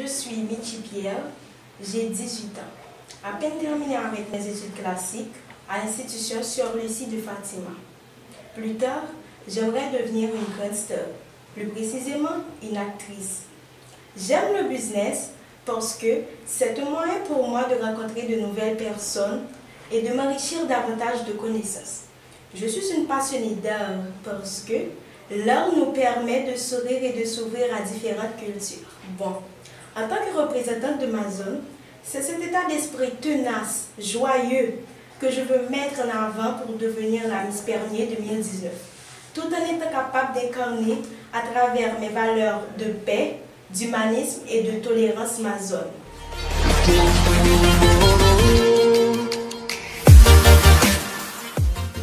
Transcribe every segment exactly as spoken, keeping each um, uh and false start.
Je suis Mitchy Pierre, j'ai dix-huit ans. À peine terminé avec mes études classiques à l'institution Sœur Lucie de Fatima. Plus tard, j'aimerais devenir une grande star, plus précisément une actrice. J'aime le business parce que c'est un moyen pour moi de rencontrer de nouvelles personnes et de m'enrichir davantage de connaissances. Je suis une passionnée d'art parce que l'art nous permet de sourire et de s'ouvrir à différentes cultures. Bon, en tant que représentante de ma zone, c'est cet état d'esprit tenace, joyeux, que je veux mettre en avant pour devenir la Miss Pernier deux mille dix-neuf, tout en étant capable d'incarner à travers mes valeurs de paix, d'humanisme et de tolérance ma zone.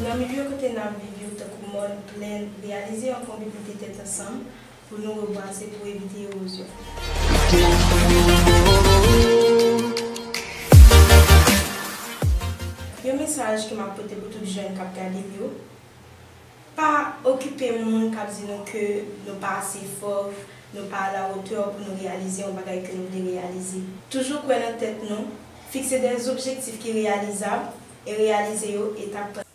Nan milye kote n ap viv yo, tankou mòn, plèn, reyalize yon konbit mete tèt ansanm pou nou rebwase pou evite ewozyon. Yon mesaj ke m ap pote pou tout jèn k ap gade m yo, pa okipe moun k ap di nou ke nou pa ase fò, nou pa alawotè pou nou reyalize yon bagay ke nou vle reyalize. Toujou kwè nan tèt nou, fikse de objektif ki reyalizab e reyalize yo etap pa